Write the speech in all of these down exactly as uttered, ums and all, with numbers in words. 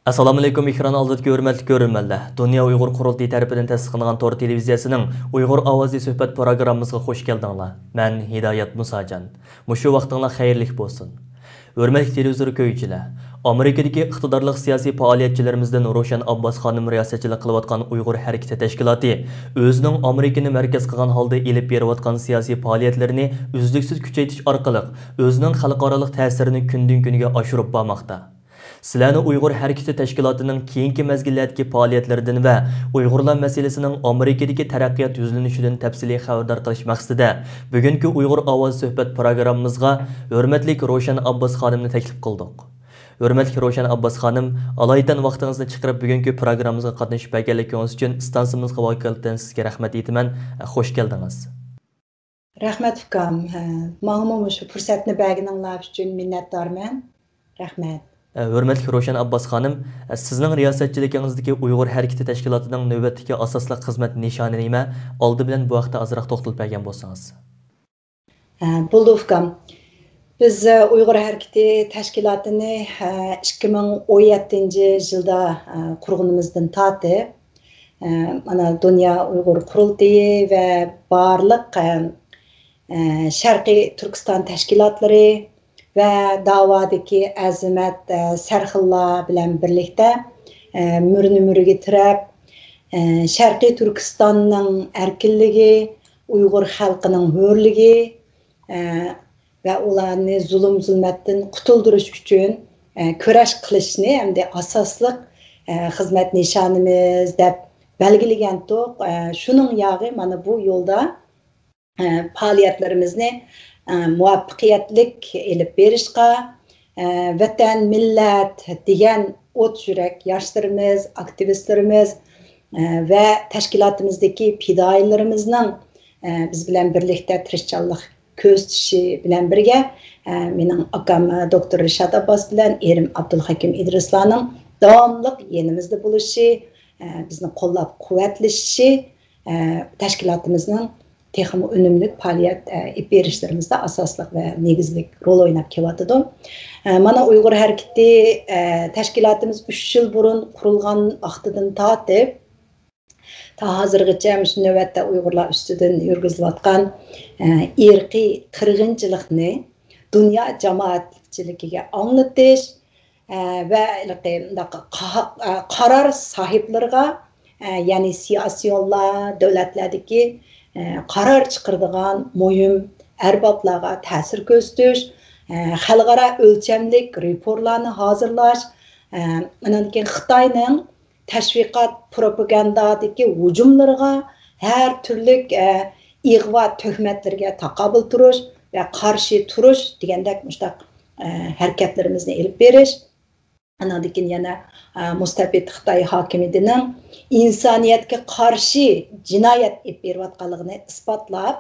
ئەسسالامۇئەلەيكۇم، ئېكران ئالدىدىكى ھۆرمەتلىك كۆرۈرمەنلەر. دۇنيا ئۇيغۇر قۇرۇلتىيى تەرىپىدىن تەسىس قىلىنغان تور تېلېۋىزىيەسىنىڭ ئۇيغۇر ئاۋازى سۆھبەت پروگراممىسىغا خوش كەلدىڭلار. مەن ھىدايەت مۇساجان. مۇشۇ ۋاقتىڭلار خەيرلىك بولسۇن. ھۆرمەتلىك تېلېۋىزور كۆرگۈچىلەر، ئامېرىكىدىكى ئىقتىدارلىق سىياسىي پائالىيەتچىلىرىمىزدىن روشەن ئابباس خانىم رىياسەتچىلىك قىلىۋاتقان ئۇيغۇر ھەرىكىتى تەشكىلاتى ئۆزىنىڭ ئامېرىكىنى مەركەز قىلغان ھالدا ئېلىپ بېرىۋاتقان سىياسىي پائالىيەتلىرىنى ئۈزلۈكسىز كۈچەيتىش ئارقىلىق ئۆزىنىڭ خەلقئارالىق تەسىرىنى كۈندىن-كۈنگە ئاشۇرۇپ بارماقتا. سىلەرنى ئۇيغۇر ھەرىكىتى تەشكىلاتىنىڭ كېيىنكى مەزگىللەردىكى پائالىيەتلىرىدىن ۋە ئۇيغۇرلار مەسىلىسىنىڭ ئامېرىكىدىكى تەرەققىيات يۈزلىنىشىدىن تەپسىلىي خەۋەردار قىلىش مەقسىتىدە، بۈگۈنكى ئۇيغۇر ئاۋازى سۆھبەت پروگراممىمىزغا ھۆرمەتلىك روشەن ئابباس خانىمنى تەكلىپ قىلدۇق. ھۆرمەتلىك روشەن ئابباس خانىم، ئالايىتەن ۋاقتىڭىزنى چىقىرىپ بۈگۈنكى پروگراممىمىزغا قاتنىشىپ بەرگەنلىكىڭىز ئۈچۈن ئىستانسىمىزغا ۋاكالىتەن سىزگە رەھمەت ئېيتىمەن. خوش كەلدىڭىز. رەھمەت ئۇكام. ھە، ماڭىمۇ مۇشۇ پۇرسەتنى بەرگىنىڭلار ئۈچۈن مىننەتدارمەن. رەھمەت. ھۆرمەتلىك روشەن ئابباس خانىم، سىزنىڭ رىياسەتچىلىكىڭىزدىكى ئۇيغۇر ھەرىكىتى تەشكىلاتىنىڭ نۆۋەتتىكى ئاساسلىق خىزمەت نىشانى نېمە؟ ئالدى بىلەن بۇ ھەقتە ئازراق توختىلىپ بەرگەن بولسىڭىز. ھە، بولدى ئۇكام. بىز، ئە، ئۇيغۇر ھەرىكىتى تەشكىلاتىنى، ئە، ئىككى مىڭ ئون يەتتىنچى يىلدا، ئە، قۇرغىنىمىزدىن تارتىپ، ئە، مانا دۇنيا ئۇيغۇر قۇرۇلتىيى ۋە بارلىق، ئە، ئە، شەرقىي تۈركىستان تەشكىلاتلىرى ۋە داۋادىكى ئەزىمەت، ئە، سەرخىللار بىلەن بىرلىكتە، ئە، مۈرىنى مۈرىگە تىرەپ، ئە، شەرقىي تۈركىستاننىڭ ئەركىنلىكى، ئۇيغۇر خەلقىنىڭ ھۆرلۈكى، ئە، ۋە ئۇلارنى زۇلۇم-زۇلمەتتىن قۇتۇلدۇرۇش ئۈچۈن، ئە، كۈرەش قىلىشنى ئەمدى ئاساسلىق، ئە، خىزمەت نىشانىمىز دەپ بەلگىلىگەنتۇق. ئە، شۇنىڭ ياغى مانا بۇ يولدا، ئە، پائالىيەتلىرىمىزنى، ئە، مۇۋەپپەقىيەتلىك ئېلىپ بېرىشقا، ئە، ۋەتەن، مىللەت دېگەن ئوت يۈرەك ياشلىرىمىز، ئاكتىۋىستلىرىمىز، ئە، ۋە تەشكىلاتىمىزدىكى پىدائىيلىرىمىزنىڭ، ئە، بىز بىلەن بىرلىكتە تىرىشچانلىق كۆرسىتىشى بىلەن بىرگە، ئە، مېنىڭ ئاكام، ئە، دوكتور رىشات ئابباس بىلەن ئېرىم ئابدۇلھەكىم ئىدرىسلارنىڭ داۋاملىق يېنىمىزدا بولۇشى، ئە، بىزنى قوللاپ قۇۋۋەتلىشىشى، ئە، تەشكىلاتىمىزنىڭ تېخىمۇ ئۈنۈملۈك پائالىيەت، ئە، ئېلىپ بېرىشلىرىمىزدا ئاساسلىق ۋە نېگىزلىك رول ئويناپ كېلىۋاتىدۇ. ئە، مانا ئۇيغۇر ھەرىكىتى، ئە، تەشكىلاتىمىز ئۈچ يىل بۇرۇن قۇرۇلغان ۋاقتىدىن تارتىپ، تا ھازىرغىچە مۇشۇ نۆۋەتتە ئۇيغۇرلار ئۈستىدىن يۈرگۈزۈلۈۋاتقان، ئە، ئىرقىي قىرغىنچىلىقنى دۇنيا جامائەتچىلىكىگە ئاڭلىتىش، ئە، ۋە ھېلىقى مۇنداق قا-، ئە، قارار ساھىبلىرىغا، ئە، يەنى سىياسىيونلار، دۆلەتلەردىكى، ئە، قارار چىقىرىدىغان مۇھىم ئەربابلارغا تەسىر كۆرسىتىش، ئە، خەلقئارا ئۆلچەملىك رېپورتلارنى ھازىرلاش، ئە، ئاندىن كېيىن خىتاينىڭ تەشۋىقات، پروپاگاندادىكى ھۇجۇملىرىغا ھەر تۈرلۈك، ئە، ئىغۋا تۆھمەتلىرىگە تاقابىل تۇرۇش ۋە قارشى تۇرۇش دېگەندەك مۇشۇنداق، ئە، ھەرىكەتلىرىمىزنى ئېلىپ بېرىش. ئاناندىن كېيىن يەنە، ئە، مۇستەبىت خىتاي ھاكىمىيىتىنىڭ ئىنسانىيەتكە قارشى جىنايەت ئېلىپ بېرىۋاتقانلىقىنى ئىسپاتلاپ،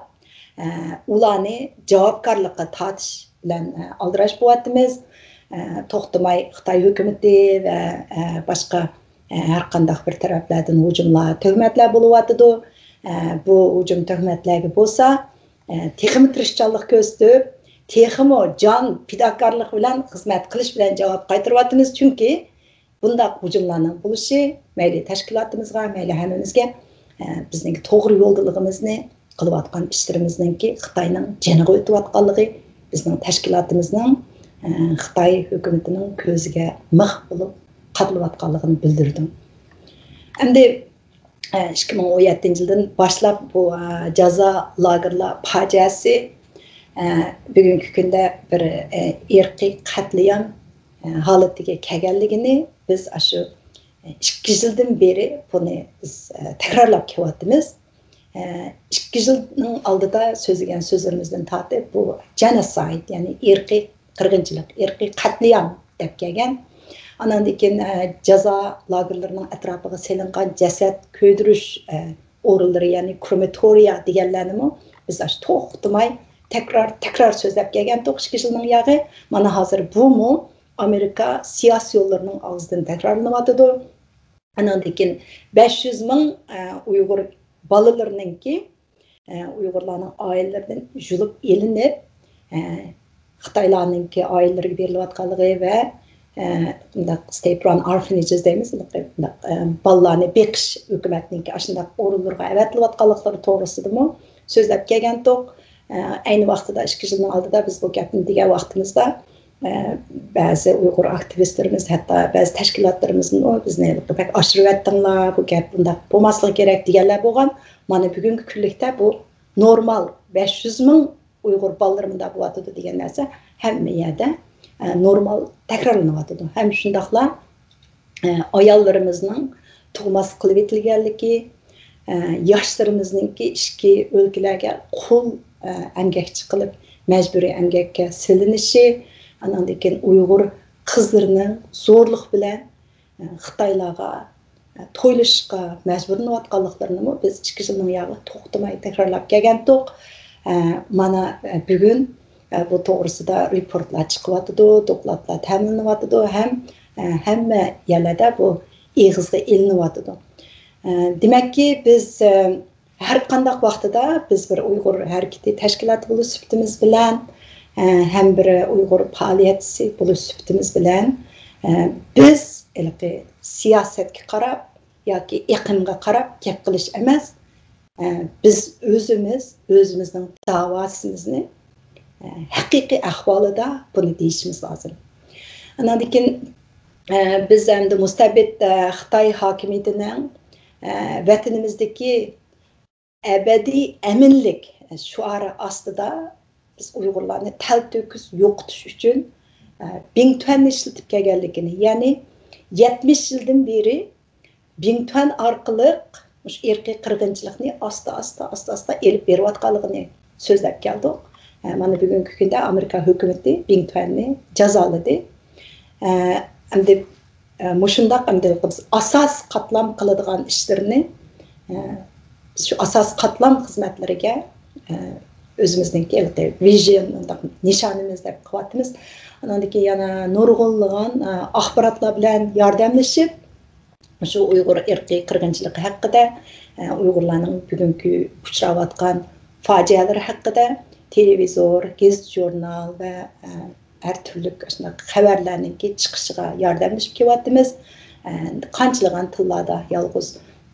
ئە، ئۇلارنى جاۋابكارلىققا تارتىش بىلەن، ئە، ئالدىراش بولۇۋاتىمىز. ئە، توختىماي خىتاي ھۆكۈمىتى ۋە، ئە، باشقا، ئە، ھەر قانداق بىر تەرەپلەردىن ھۇجۇملار، تۆھمەتلەر بولۇۋاتىدۇ. ئە، بۇ ھۇجۇم تۆھمەتلەرگە بولسا، ئە، تېخىمۇ تىرىشچانلىق كۆرسىتىپ، تېخىمۇ جان پىداكارلىق بىلەن خىزمەت قىلىش بىلەن جاۋاب قايتۇرۇۋاتىمىز. چۈنكى بۇنداق ھۇجۇملارنىڭ بولۇشى مەيلى تەشكىلاتىمىزغا، مەيلى ھەممىمىزگە، ئە، بىزنىڭ توغرا يولدىلىقىمىزنى، قىلىۋاتقان ئىشلىرىمىزنىڭكى خىتاينىڭ جېنىغا ئۆتۈۋاتقانلىقى، بىزنىڭ تەشكىلاتىمىزنىڭ، ئە، خىتاي ھۆكۈمىتىنىڭ كۆزىگە مىخ بولۇپ قادىلىۋاتقانلىقىنى بىلدۈردۈم. ئەمدى، ئە، ئىككى مىڭ ئون يەتتىنچى يىلدىن باشلاپ بۇ، ئە، جازا لاگېرلار پاجىئەسى، ئە، بۈگۈنكى كۈندە بىر، ئە، ئىرقىي قەتلىئام، ئە، ھالىتىگە كەلگەنلىكىنى بىز ئاشۇ، ئە، ئىككى يىلدىن بېرى بۇنى بىز، ئە، تەكرارلاپ كېلىۋاتىمىز. ئىككى يىلنىڭ ئالدىدا سۆزلىگەن سۆزلىرىمىزدىن تارتىپ، بۇ جېنوسايد، يەنى ئىرقىي قىرغىنچىلىق، ئىرقىي قەتلىئام دەپ كەلگەن. ئاناندىن كېيىن، ئە، جازا لاگېرلىرىنىڭ ئەتراپىغا سېلىنغان جەسەت كۆيدۈرۈش، ئە، ئورۇنلىرى، يەنى كرېماتورىيا دېگەنلەرنىمۇ بىز ئاشۇ توختىماي تەكرار، تەكرار سۆزلەپ كەلگەنتۇق ئىككى يىلنىڭ ياغى. مانا ھازىر بۇمۇ ئامېرىكا سىياسىيونلىرىنىڭ ئاغزىدىن تەكرارلىنىۋاتىدۇ. ئاناندىن كېيىن بەش يۈز مىڭ، ئە، ئۇيغۇر بالىلىرىنىڭكى، ئە، ئۇيغۇرلارنىڭ ئائىلىلىرىدىن يۇلۇپ ئېلىنىپ، ئە، خىتايلارنىڭكى ئائىلىلىرىگە بېرىلىۋاتقانلىقى ۋە، ئە، بۇنداق state run orphanages دەيمىز، بۇنداق، بۇنداق، ئە، بالىلارنى بېقىش ھۆكۈمەتنىڭكى ئاشۇنداق ئورۇنلىرىغا ئەۋەتىلىۋاتقانلىقلىرى توغرىسىدىمۇ سۆزلەپ كەلگەنتۇق. ئە، ئەينى ۋاقتىدا ئىككى يىلنىڭ ئالدىدا بىز بۇ گەپنى دېگەن ۋاقتىمىزدا، ئە، بەزى ئۇيغۇر ئاكتىۋىستلىرىمىز، ھەتتا بەزى تەشكىلاتلىرىمىزمۇ بىزنى بەك ئاشۇرۇۋەتتىڭلار، بۇ گەپ بۇنداق بولماسلىقى كېرەك دېگەنلەر بولغان. مانا بۈگۈنكى كۈنلۈكتە بۇ نورمال، بەش يۈز مىڭ ئۇيغۇر بالىلىرى مۇنداق بولۇۋاتىدۇ دېگەن نەرسە ھەممە يەردە، ئە، نورمال تەكرارلىنىۋاتىدۇ. ھەم شۇنداقلا، ئە، ئاياللىرىمىزنىڭ تۇغماس قىلىۋېتىلگەنلىكى، ئە، ياشلىرىمىزنىڭكى ئىچكى ئۆلكىلەرگە قۇل، ئە، ئەمگەكچى قىلىپ مەجبۇرىي ئەمگەككە سېلىنىشى، ئاناندىن كېيىن ئۇيغۇر قىزلىرىنىڭ زورلۇق بىلەن، ئە، خىتايلارغا، ئە، تويلىشىشقا مەجبۇرلىنىۋاتقانلىقلىرىنىمۇ بىز ئىككى يىلنىڭ ياغى توختىماي تەكرارلاپ كەلگەنتۇق. ئە، مانا، ئە، بۈگۈن، ئە، بۇ توغرىسىدا رېپورتلار چىقىۋاتىدۇ، دوكلاتلار تەمىنلىنىۋاتىدۇ ھەم، ئە، ھەممە يەرلەردە بۇ ئېغىزغا ئېلىنىۋاتىدۇ. ئە، دېمەككى، بىز، ئە، ھەر قانداق ۋاقتىدا بىز بىر ئۇيغۇر ھەرىكىتى تەشكىلاتى بولۇش سۈپىتىمىز بىلەن، ئە، ھەم بىر ئۇيغۇر پائالىيەتچىسى بولۇش سۈپىتىمىز بىلەن، ئە، بىز ھېلىقى سىياسەتكە قاراپ ياكى ئېقىمغا قاراپ گەپ قىلىش ئەمەس، ئە، بىز ئۆزىمىز، ئۆزىمىزنىڭ داۋاسىمىزنى، ئە، ھەقىقىي ئەھۋالىدا بۇنى دېيىشىمىز لازىم. ئاناندىن كېيىن، ئە، بىز ئەمدى مۇستەبىت، ئە، خىتاي ھاكىمىيىتىنىڭ، ئە، ۋەتىنىمىزدىكى ئەبەدىي ئەمىنلىك شوئارى ئاستىدا بىز ئۇيغۇرلارنى تەلتۆكۈس يوقىتىش ئۈچۈن، ئە، بىڭتۈەننى ئىشلىتىپ كەلگەنلىكىنى، يەنى يەتمىش يىلدىن بېرى بىڭتۈەن ئارقىلىق مۇشۇ ئىرقىي قىرغىنچىلىقنى ئاستا، ئاستا، ئاستا، ئاستا ئېلىپ بېرىۋاتقانلىقىنى سۆزلەپ كەلدۇق. ئە، مانا بۈگۈنكى كۈندە ئامېرىكا ھۆكۈمىتى بىڭتۈەننى جازالىدى. ئە، ئەمدى، ئە، مۇشۇنداق ئەمدى بىز ئاساس قاتلام قىلىدىغان ئىشلىرىنى، ئە، بىز شۇ ئاساس قاتلام خىزمەتلىرىگە، ئە، ئۆزىمىزنىڭكى ھېلىقى ۋىژن، مۇنداق نىشانىمىز دەپ قىلىۋاتىمىز. ئانىڭدىن كېيىن يەنە نۇرغۇنلىغان، ئە، ئاخباراتلار بىلەن ياردەملىشىپ، شۇ ئۇيغۇر ئىرقىي قىرغىنچىلىقى ھەققىدە، ئە، ئۇيغۇرلارنىڭ بۈگۈنكى ئۇچراۋاتقان فاجىئەلىرى ھەققىدە تېلېۋىزور، گېزىت-ژۇرنال ۋە، ئە، ھەر تۈرلۈك ئاشۇنداق خەۋەرلەرنىڭكى چىقىشىغا ياردەملىشىپ كېلىۋاتىمىز. ئە، قانچىلىغان تىللاردا يالغۇز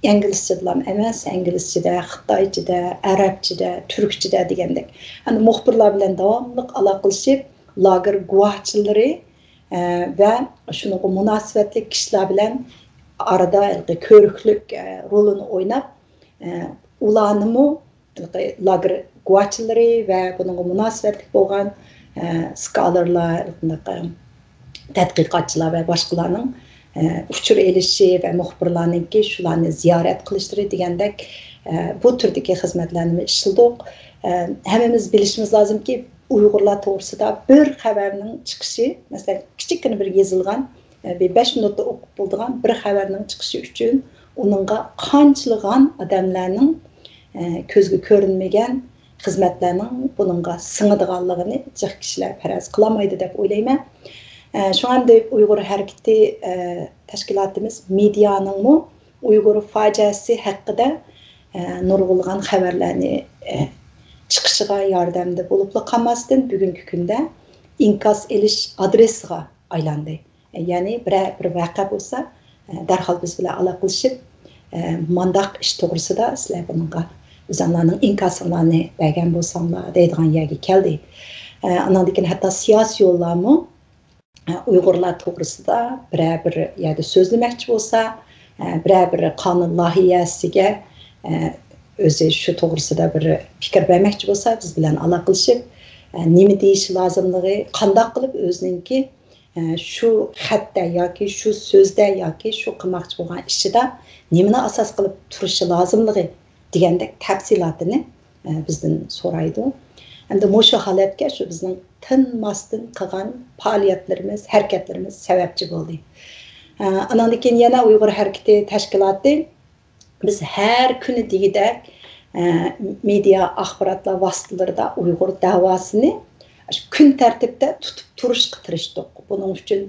ئىنگلىزچىدىلا ئەمەس، ئىنگلىزچىدە، خىتايچىدە، ئەرەبچىدە، تۈركچىدە دېگەندەك. ئەمدى مۇخبىرلار بىلەن داۋاملىق ئالاقىلىشىپ، لاگېر گۇۋاھچىلىرى، ئە، ۋە شۇنىڭغا مۇناسىۋەتلىك كىشىلەر بىلەن ئارىدا ھېلىقى كۆرۈكلۈك، ئە، رولىنى ئويناپ، ئە، ئۇلارنىمۇ ھېلىقى لاگېر گۇۋاھچىلىرى ۋە بۇنىڭغا مۇناسىۋەتلىك بولغان، ئە، سكالارلار، بۇنداق، ئە، تەتقىقاتچىلار ۋە باشقىلارنىڭ، ئە، ئۇچۇر ئېلىشى ۋە مۇخبىرلارنىڭكى شۇلارنى زىيارەت قىلىشلىرى دېگەندەك، ئە، بۇ تۈردىكى خىزمەتلەرنى ئىشلىدۇق. ئە، ھەممىمىز بىلىشىمىز لازىمكى، ئۇيغۇرلار توغرىسىدا بىر خەۋەرنىڭ چىقىشى، مەسىلەن، كىچىككىنە بىر يېزىلغان، ئە، بىر بەش مىنۇتتا ئوقۇپ بولىدىغان بىر خەۋەرنىڭ چىقىشى ئۈچۈن ئۇنىڭغا قانچىلىغان ئادەملەرنىڭ، ئە، كۆزگە كۆرۈنمىگەن خىزمەتلەرنىڭ بۇنىڭغا سىڭىدىغانلىقىنى جىق كىشىلەر پەرەز قىلالمايدۇ دەپ ئويلايمەن. ئە، شۇڭا ئەمدى ئۇيغۇر ھەرىكىتى، ئە، تەشكىلاتىمىز مېدىيانىڭمۇ ئۇيغۇر فاجىئەسى ھەققىدە، ئە، نۇرغۇنلىغان خەۋەرلەرنى، ئە، چىقىشىغا ياردەمدە بولۇپلا قالماستىن، بۈگۈنكى كۈندە ئىنكاس ئېلىش ئادرېسىغا ئايلاندى. يەنى بىرەر بىر ۋەقە بولسا، ئە، دەرھال بىز بىلەن ئالاقىلىشىپ، ئە، مانداق ئىش توغرىسىدا سىلەر بۇنىڭغا ئۆزۈڭلارنىڭ ئىنكاسىڭلارنى بەرگەن بولساڭلار دەيدىغان يەرگە كەلدى. ئە، ئاناندىن كېيىن ھەتتا سىياسىي يوللارمۇ، ئە، ئۇيغۇرلار توغرىسىدا بىرەر بىر يەردە سۆزلىمەكچى بولسا، ئە، بىرەر بىر قانۇن لايىھەسىگە، ئە، ئۆزى شۇ توغرىسىدا بىر پىكىر بەرمەكچى بولسا، بىز بىلەن ئالاقىلىشىپ، ئە، نېمە دېيىشى لازىملىقى، قانداق قىلىپ ئۆزىنىڭكى ئە، شۇ خەتتە ياكى شۇ سۆزدە ياكى شۇ قىلماقچى بولغان ئىشىدا نېمىنى ئاساس قىلىپ تۇرۇشى لازىملىقى دېگەندەك تەپسىلاتىنى، ئە، بىزدىن سورايدۇ. ئەمدى مۇشۇ ھالەتكە شۇ بىزنىڭ تىنماستىن قىلغان پائالىيەتلىرىمىز، ھەرىكەتلىرىمىز سەۋەبچى بولدى. ئە، ئانىڭدىن كېيىن يەنە ئۇيغۇر ھەرىكىتى تەشكىلاتى بىز ھەر كۈنى دېگۈدەك، ئە، مېدىيا ئاخباراتلار ۋاسىتىلىرىدا ئۇيغۇر دەۋاسىنى كۈن تەرتىپتە تۇتۇپ تۇرۇشقا تىرىشتۇق. بۇنىڭ ئۈچۈن،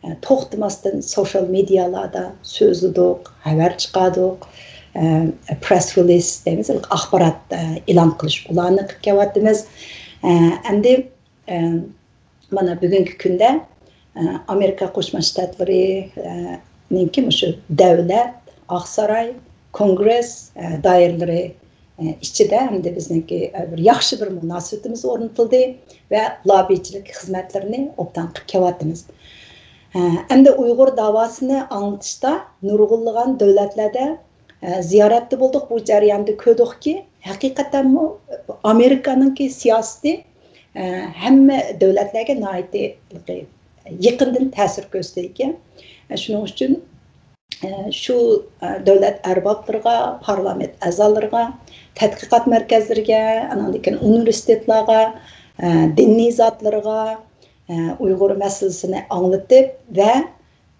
ئە، توختىماستىن سوشال مېدىيالاردا سۆزلىدۇق، خەۋەر چىقاردۇق، ئە، پرېس رېلىز دەيمىز، ئاخبارات، ئە، ئېلان قىلىش، ئۇلارنى قىلىپ كېلىۋاتىمىز. ئە، ئەمدى، ئە، مانا بۈگۈنكى كۈندە ئامېرىكا قوشما شتاتلىرىنىڭكى مۇشۇ دۆلەت، ئاقساراي، كونگرېس دائىرىلىرى ئىچىدە ئەمدى بىزنىڭكى بىر ياخشى بىر مۇناسىۋىتىمىز ئورنىتىلدى ۋە لاببىچىلىك خىزمەتلىرىنى ئوبدان قىلىپ كېلىۋاتىمىز. ئەمدى ئۇيغۇر داۋاسىنى ئاڭلىتىشتا نۇرغۇنلىغان دۆلەتلەردە زىيارەتتە بولدۇق. بۇ جەرياندا كۆردۇقكى، ھەقىقەتەنمۇ ئامېرىكانىڭكى سىياسىتى ھەممە دۆلەتلەرگە ناھايىتى يېقىندىن تەسىر كۆرسىتىدىكەن. شۇنىڭ ئۈچۈن شۇ دۆلەت ئەربابلىرىغا، پارلامېنت ئەزالىرىغا، تەتقىقات مەركەزلىرىگە، ئاناندىن كېيىن ئۇنىۋېرسىتېتلارغا، دىنىي زاتلىرىغا ئۇيغۇر مەسىلىسىنى ئاڭلىتىپ ۋە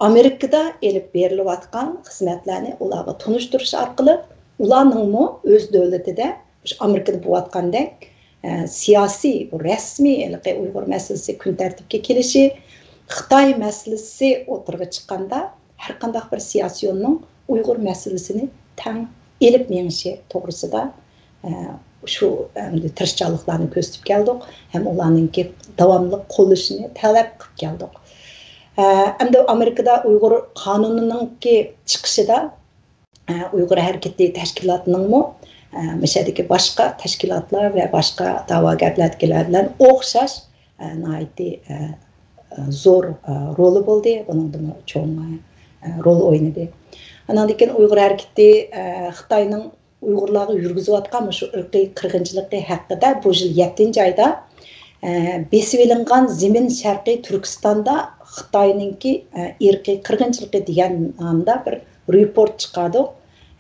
ئامېرىكىدا ئېلىپ بېرىلىۋاتقان خىزمەتلەرنى ئۇلارغا تونۇشتۇرۇش ئارقىلىق، ئۇلارنىڭمۇ ئۆز دۆلىتىدە مۇشۇ ئامېرىكىدا بولۇۋاتقاندەك، ئە، سىياسىي، بۇ رەسمىي ھېلىقى ئۇيغۇر مەسىلىسى كۈن تەرتىپكە كېلىشى، خىتاي مەسىلىسى ئوتتۇرىغا چىققاندا، ھەر قانداق بىر سىياسىيوننىڭ ئۇيغۇر مەسىلىسىنى تەڭ ئېلىپ مېڭىشى توغرىسىدا، ئە، شۇ، ئەمدى تىرىشچانلىقلارنى كۆرسىتىپ كەلدۇق ھەم ئۇلارنىڭكى داۋاملىق قوللىشىنى تەلەپ قىلىپ كەلدۇق. ئە، ئەمدى ئامېرىكىدا ئۇيغۇر قانۇنىنىڭكى چىقىشىدا، ئە، ئۇيغۇر ھەرىكىتى تەشكىلاتىنىڭمۇ، ئە، مۇشۇ يەردىكى باشقا تەشكىلاتلار ۋە باشقا دەۋاگەرلەردىكىلەر بىلەن ئوخشاش، ئە، ناھايىتى، ئە، زور، ئە، رولى بولدى. بۇنىڭدىمۇ چوڭ، ئە، رول ئوينىدى. ئاناندىن كېيىن ئۇيغۇر ھەرىكىتى، ئە، خىتاينىڭ ئۇيغۇرلارغا يۈرگۈزۈۋاتقان مۇشۇ ئىرقىي قىرغىنچىلىقى ھەققىدە بۇ يىل يەتتىنچى ئايدا، ئە، بېسىۋېلىنغان زېمىن شەرقىي تۈركىستاندا خىتاينىڭكى، ئە، ئىرقىي قىرغىنچىلىقى دېگەن نامدا بىر رېپورت چىقاردۇق.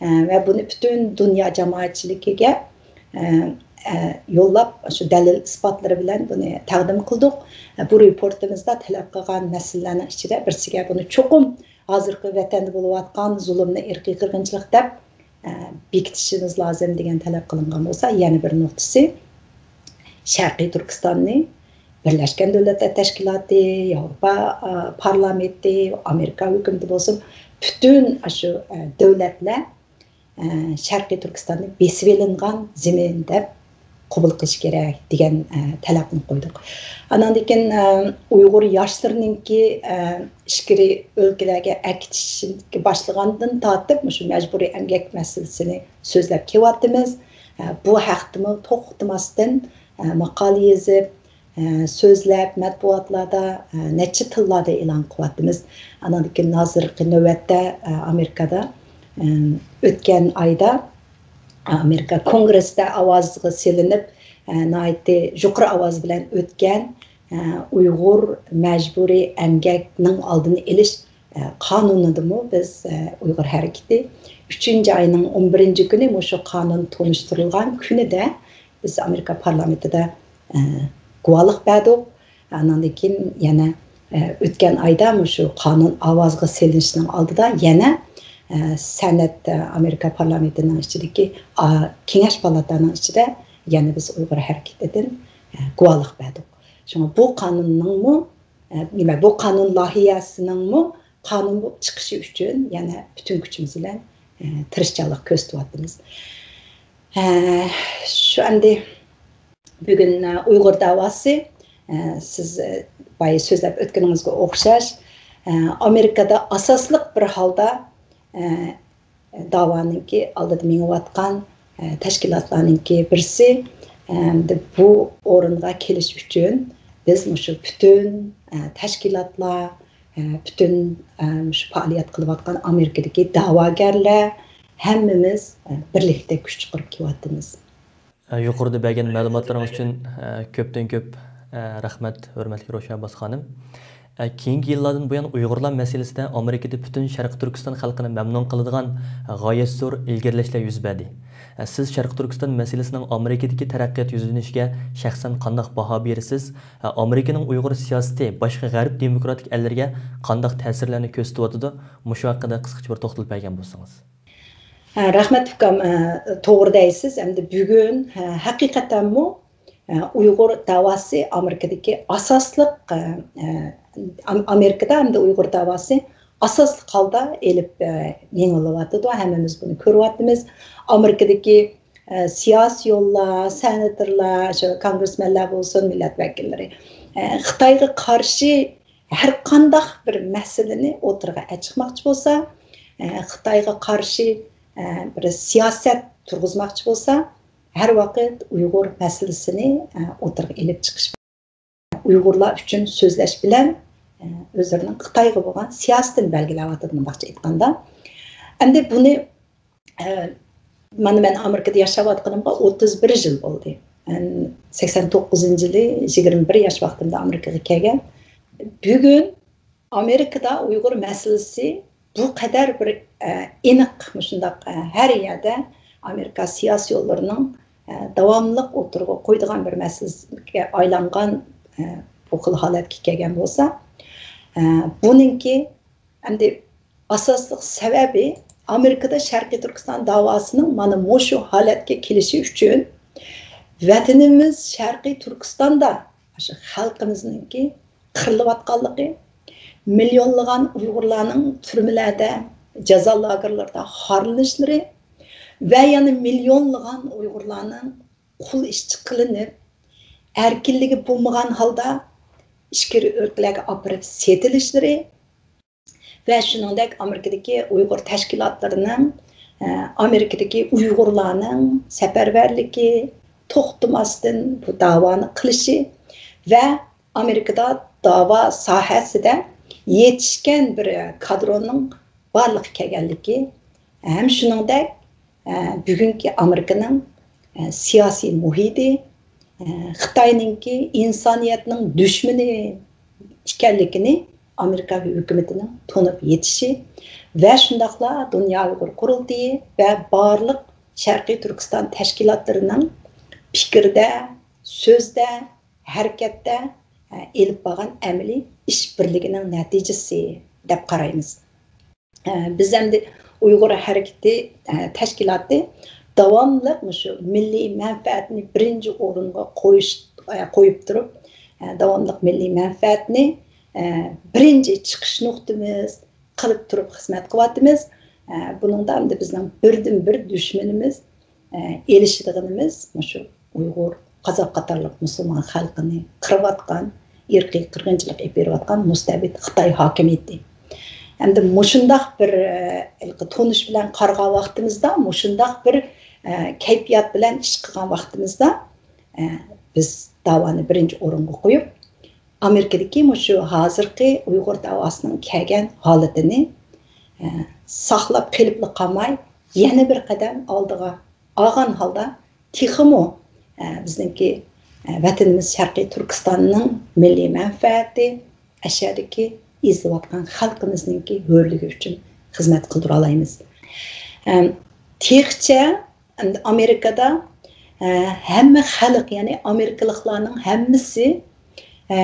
ئە، ۋە بۇنى پۈتۈن دۇنيا جامائەتچىلىكىگە، ئە، ئە، يوللاپ، شۇ دەلىل ئىسپاتلىرى بىلەن بۇنى تەقدىم قىلدۇق. ئە، بۇ رېپورتىمىزدا تەلەپ قىلغان مەسىلىلەرنىڭ ئىچىدە بىرسىگە بۇنى چوقۇم ھازىرقى ۋەتەندە بولۇۋاتقان زۇلۇمنى ئىرقىي قىرغىنچىلىق دەپ، ئە، بېكىتىشىمىز لازىم دېگەن تەلەپ قىلىنغان بولسا، يەنە بىر نۇقتىسى، شەرقىي تۈركىستاننى بىرلەشكەن دۆلەتلەر تەشكىلاتى، ياۋروپا، ئە، پارلامېنتى، ئامېرىكا ھۆكۈمىتى بولسۇن، پۈتۈن ئاشۇ، ئە، دۆلەتلەر، ئە، شەرقىي تۈركىستاننى بېسىۋېلىنغان زېمىن دەپ قوبۇل قىلىش كېرەك دېگەن، ئە، تەلەپنى قويدۇق. ئاناندىن كېيىن، ئە، ئۇيغۇر ياشلىرىنىڭكى، ئە، ئىچكىرى ئۆلكىلەرگە ئەكېتىشكە باشلىغاندىن تارتىپ مۇشۇ مەجبۇرىي ئەمگەك مەسىلىسىنى سۆزلەپ كېلىۋاتىمىز. ئە، بۇ ھەقتىمۇ توختىماستىن، ئە، ماقالە يېزىپ، ئە، سۆزلەپ، مەتبۇئاتلاردا، ئە، نەچچە تىللاردا ئېلان قىلىۋاتىمىز. ئاناندىن كېيىن ھازىرقى نۆۋەتتە، ئە، ئامېرىكادا، ئە، ئۆتكەن ئايدا ئامېرىكا كونگرېسىدا ئاۋازغا سېلىنىپ، ئە، ناھايىتى يۇقىرى ئاۋاز بىلەن ئۆتكەن، ئە، ئۇيغۇر مەجبۇرىي ئەمگەكنىڭ ئالدىنى ئېلىش، ئە، قانۇنىدىمۇ بىز، ئە، ئۇيغۇر ھەرىكىتى ئۈچىنچى ئاينىڭ ئون بىرىنچى كۈنى مۇشۇ قانۇن تونۇشتۇرۇلغان كۈنىدە بىز ئامېرىكا پارلامېنتىدا، ئە، گۇۋاھلىق بەردۇق. ئاناندىن كېيىن يەنە، ئە، ئۆتكەن ئايدا مۇشۇ قانۇن ئاۋازغا سېلىنىشنىڭ ئالدىدا يەنە، ئە، سېنات، ئە، ئامېرىكا پارلامېنتىنىڭ ئىچىدىكى، ئا، كېڭەش پالاتانىڭ ئىچىدە يەنە بىز ئۇيغۇر ھەرىكىتىدىن، ئە، گۇۋاھلىق بەردۇق. شۇڭا بۇ قانۇننىڭمۇ، ئە، نېمە، بۇ قانۇن لايىھەسىنىڭمۇ قانۇن بولۇپ چىقىشى ئۈچۈن يەنە پۈتۈن كۈچىمىز بىلەن، ئە، تىرىشچانلىق كۆرسىتىۋاتىمىز. ئە، شۇ ئەمدى بۈگۈن، ئە، ئۇيغۇر داۋاسى، ئە، سىز، ئە، بايا سۆزلەپ ئۆتكىنىڭىزگە ئوخشاش، ئە، ئامېرىكادا ئاساسلىق بىر ھالدا، ئە، داۋانىڭكى ئالدىدا مېڭىۋاتقان، ئە، تەشكىلاتلارنىڭكى بىرسى. ئەمدى بۇ ئورۇنغا كېلىش ئۈچۈن بىز مۇشۇ پۈتۈن، ئە، تەشكىلاتلار، ئە، پۈتۈن، ئە، مۇشۇ پائالىيەت قىلىۋاتقان ئامېرىكىدىكى داۋاگەرلەر ھەممىمىز، ئە، بىرلىكتە كۈچ چىقىرىپ كېلىۋاتىمىز. يۇقىرىدا بەرگەن مەلۇماتلىرىڭىز ئۈچۈن، ئە، كۆپتىن كۆپ، ئە، رەھمەت، ھۆرمەتلىك روشەن ئابباس خانىم. ئە، كېيىنكى يىللاردىن بۇيان ئۇيغۇرلار مەسىلىسىدە ئامېرىكىدا پۈتۈن شەرقىي تۈركىستان خەلقىنى مەمنۇن قىلىدىغان غايەت زور ئىلگىرىلەشلەر يۈز بەردى. ئە، سىز شەرقىي تۈركىستان مەسىلىسىنىڭ ئامېرىكىدىكى تەرەققىيات يۈزلىنىشىگە شەخسەن قانداق باھا بېرىسىز؟ ئە، ئامېرىكىنىڭ ئۇيغۇر سىياسىتى باشقا غەرب دېموكراتىك ئەللىرىگە قانداق تەسىرلەرنى كۆرسىتىۋاتىدۇ؟ مۇشۇ ھەققىدە قىسقىچە بىر توختىلىپ بەرگەن بولسىڭىز. ھە، رەھمەت ئۇكام، ھە، توغرا دەيسىز. ئەمدى بۈگۈن، ھە، ھەقىقەتەنمۇ، ھە، ئۇيغۇر داۋاسى ئامېرىكىدىكى ئاساسلىق، ھە، ھە، ئام-، ئامېرىكىدا ئەمدى ئۇيغۇر داۋاسى ئاساسلىق ھالدا ئېلىپ، ھە، مېڭىلىۋاتىدۇ. ھەممىمىز بۇنى كۆرۈۋاتىمىز. ئامېرىكىدىكى، ھە، سىياسىيونلار، سېناتورلار، شۇ كونگرېسمېنلار بولسۇن، مىللەت ۋەكىللىرى، ھە، خىتايغا قارشى ھەر قانداق بىر مەسىلىنى ئوتتۇرىغا ئەچىقماقچى بولسا، ئە، خىتايغا قارشى، ئە، بىر سىياسەت تۇرغۇزماقچى بولسا، ھەر ۋاقىت ئۇيغۇر مەسىلىسىنى، ئە، ئوتتۇرىغا ئېلىپ چىقىش، ئۇيغۇرلار ئۈچۈن سۆزلەش بىلەن، ئە، ئۆزلىرىنىڭ خىتايغا بولغان سىياسىتىنى بەلگىلەۋاتىدۇ، مۇنداقچە ئېيتقاندا. ئەمدى بۇنى، ئە، مانا مەن ئامېرىكىدا ياشاۋاتقىنىمغا ئوتتۇز بىر يىل بولدى. مەن سەكسەن توققۇزىنچى يىلى يىگىرمە بىر ياش ۋاقتىمدا ئامېرىكىغا كەلگەن. بۈگۈن ئامېرىكىدا ئۇيغۇر مەسىلىسى بۇ قەدەر بىر، ئە، ئېنىق، مۇشۇنداق، ئە، ھەر يەردە ئامېرىكا سىياسىيونلىرىنىڭ، ئە، داۋاملىق ئوتتۇرىغا قويىدىغان بىر مەسىلىگە ئايلانغان، ئە، بۇ خىل ھالەتكە كەلگەن بولسا، ئە، بۇنىڭكى ئەمدى ئاساسلىق سەۋەبى ئامېرىكىدا شەرقىي تۈركىستان داۋاسىنىڭ مانا مۇشۇ ھالەتكە كېلىشى ئۈچۈن ۋەتىنىمىز شەرقىي تۈركىستاندا شۇ خەلقىمىزنىڭكى قىرىلىۋاتقانلىقى، مىليونلىغان ئۇيغۇرلارنىڭ تۈرمىلەردە، جازا لاگېرلىرىدا خارلىنىشلىرى ۋە يەنە مىليونلىغان ئۇيغۇرلارنىڭ قۇل ئىشچى قىلىنىپ، ئەركىنلىكى بولمىغان ھالدا ئىچكىرى ئۆلكىلەرگە ئاپىرىپ سېتىلىشلىرى ۋە شۇنىڭدەك ئامېرىكىدىكى ئۇيغۇر تەشكىلاتلىرىنىڭ، ئە، ئامېرىكىدىكى ئۇيغۇرلارنىڭ سەپەرۋەرلىكى، توختىماستىن بۇ داۋانى قىلىشى ۋە ئامېرىكىدا داۋا ساھەسىدە يېتىشكەن بىر كادرونىڭ بارلىققا كەلگەنلىكى ھەم شۇنىڭدەك، ئە، بۈگۈنكى ئامېرىكىنىڭ، ئە، سىياسىي مۇھىتى، ئە، خىتاينىڭكى ئىنسانىيەتنىڭ دۈشمىنى ئىكەنلىكىنى ئامېرىكا ھۆكۈمىتىنىڭ تونۇپ يېتىشى ۋە شۇنداقلا دۇنيا ئۇيغۇر قۇرۇلتىيى ۋە بارلىق شەرقىي تۈركىستان تەشكىلاتلىرىنىڭ پىكىردە، سۆزدە، ھەرىكەتتە، ئە، ئېلىپ بارغان ئەمەلىي ئىش بىرلىكىنىڭ نەتىجىسى دەپ قارايمىز. ئە، بىز ئەمدى ئۇيغۇر ھەرىكىتى، ئە، تەشكىلاتى داۋاملىق مۇشۇ مىللىي مەنپەئەتنى بىرىنچى ئورۇنغا قويۇش، ئە، قويۇپ تۇرۇپ، ئە، داۋاملىق مىللىي مەنپەئەتنى، ئە، بىرىنچى چىقىش نۇقتىمىز قىلىپ تۇرۇپ خىزمەت قىلىۋاتىمىز. ئە، بۇنىڭدا ئەمدى بىزنىڭ بىردىنبىر دۈشمىنىمىز، ئە، ئېلىشىدىغىنىمىز مۇشۇ ئۇيغۇر، قازاق قاتارلىق مۇسۇلمان خەلقىنى قىرىۋاتقان، ئىرقىي قىرغىنچىلىق ئېلىپ بېرىۋاتقان مۇستەبىت خىتاي ھاكىمىيىتى. ئەمدى مۇشۇنداق بىر، ئە، ھېلىقى تونۇش بىلەن قارىغان ۋاقتىمىزدا، مۇشۇنداق بىر، ئە، كەيپىيات بىلەن ئىش قىلغان ۋاقتىمىزدا، ئە، بىز داۋانى بىرىنچى ئورۇنغا قويۇپ، ئامېرىكىدىكى مۇشۇ ھازىرقى ئۇيغۇر داۋاسىنىڭ كەلگەن ھالىتىنى، ئە، ساقلاپ قېلىپلا قالماي، يەنە بىر قەدەم ئالدىغا ئالغان ھالدا تېخىمۇ، ئە، بىزنىڭكى، ئە، ۋەتىنىمىز شەرقىي تۈركىستاننىڭ مىللىي مەنپەئەتى، ئەشەدىكى ئېزىلىۋاتقان خەلقىمىزنىڭكى ھۆرلۈكى ئۈچۈن خىزمەت قىلدۇرالايمىز. ئەم، تېخىچە ئەمدى ئامېرىكىدا، ئە، ھەممە خەلق، يەنى ئامېرىكىلىقلارنىڭ ھەممىسى، ئە،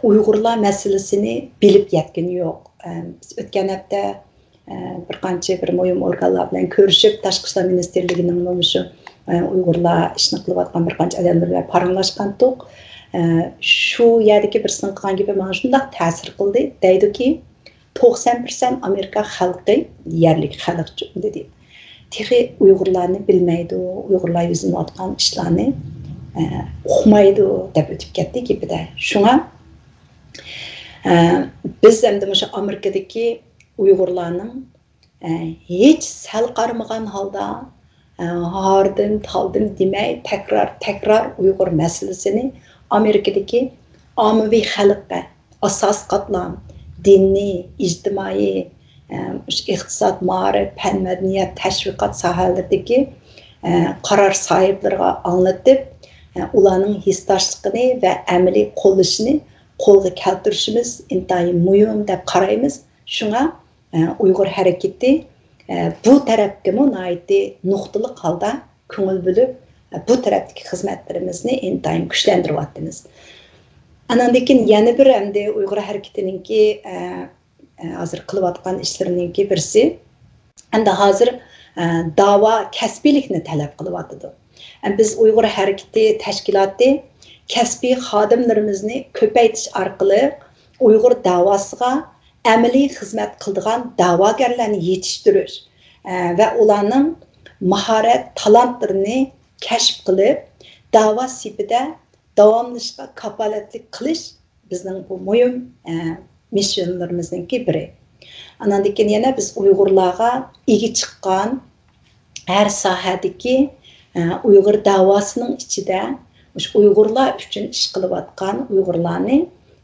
ئۇيغۇرلار مەسىلىسىنى بىلىپ يەتكىنى يوق. ئە، بىز ئۆتكەن ھەپتە، ئە، بىر قانچە بىر مۇھىم ئورگانلار بىلەن كۆرۈشۈپ، تاشقى ئىشلار مىنىستىرلىكىنىڭ مۇشۇ، ئە، ئۇيغۇرلار ئىشىنى قىلىۋاتقان بىر قانچە ئادەملىرى بىلەن پاراڭلاشقانتۇق. ئە، شۇ يەردىكى بىرسىنىڭ قىلغان گېپى ماڭا شۇنداق تەسىر قىلدى. دەيدۇكى، توقسان پىرسەنت ئامېرىكا خەلقى يەرلىك خەلقچۇ دېدى. تېخى ئۇيغۇرلارنى بىلمەيدۇ، ئۇيغۇرلار يۈزلىنىۋاتقان ئىشلارنى، ئە، ئۇقمايدۇ دەپ ئۆتۈپ كەتتى گېپىدە. شۇڭا، ئە، بىز ئەمدى مۇشۇ ئامېرىكىدىكى ئۇيغۇرلارنىڭ، ئە، ھېچ سەل قارىمىغان ھالدا، ئە، ھاردىم، تالدىم دېمەي، تەكرار، تەكرار ئۇيغۇر مەسىلىسىنى ئامېرىكىدىكى ئاممىۋى خەلققە، ئاساسىي قاتلام، دىنىي، ئىجتىمائىي، ئە، ئىقتىساد، مائارىپ، پەن، مەدەنىيەت، تەشۋىقات ساھەلىرىدىكى، ئە، قارار ساھىبلىرىغا ئاڭلىتىپ، ئە، ئۇلارنىڭ ھېسداشلىقىنى ۋە ئەمەلىي قوللىشىنى قولغا كەلتۈرۈشىمىز ئىنتايىن مۇھىم دەپ قارايمىز. شۇڭا، ئە، ئۇيغۇر ھەرىكىتى، ئە، بۇ تەرەپكىمۇ ناھايىتى نۇقتىلىق ھالدا كۆڭۈل بۆلۈپ، ئە، بۇ تەرەپتىكى خىزمەتلىرىمىزنى ئىنتايىن كۈچلەندۈرۈۋاتىمىز. ئاناندىن كېيىن يەنە بىر ئەمدى ئۇيغۇر ھەرىكىتىنىڭكى، ئە، ئە، ھازىر قىلىۋاتقان ئىشلىرىنىڭكى بىرسى، ئەمدى ھازىر، ئە، داۋا كەسپىيلىكنى تەلەپ قىلىۋاتىدۇ. ئە، بىز ئۇيغۇر ھەرىكىتى تەشكىلاتى كەسپىي خادىملىرىمىزنى كۆپەيتىش ئارقىلىق ئۇيغۇر داۋاسىغا ئەمەلىي خىزمەت قىلىدىغان داۋاگەرلەرنى يېتىشتۈرۈش، ئە، ۋە ئۇلارنىڭ ماھارەت، تالانتلىرىنى كەشىپ قىلىپ، داۋا سېپىدە داۋاملىشىشقا كاپالەتلىك قىلىش بىزنىڭ بۇ مۇھىم، ئە، مىسسىيونلىرىمىزنىڭكى بىرى. ئاناندىن كېيىن يەنە بىز ئۇيغۇرلارغا ئىگە چىققان ھەر ساھەدىكى، ئە، ئۇيغۇر دەۋاسىنىڭ ئىچىدە مۇشۇ ئۇيغۇرلار ئۈچۈن ئىش قىلىۋاتقان ئۇيغۇرلارنى،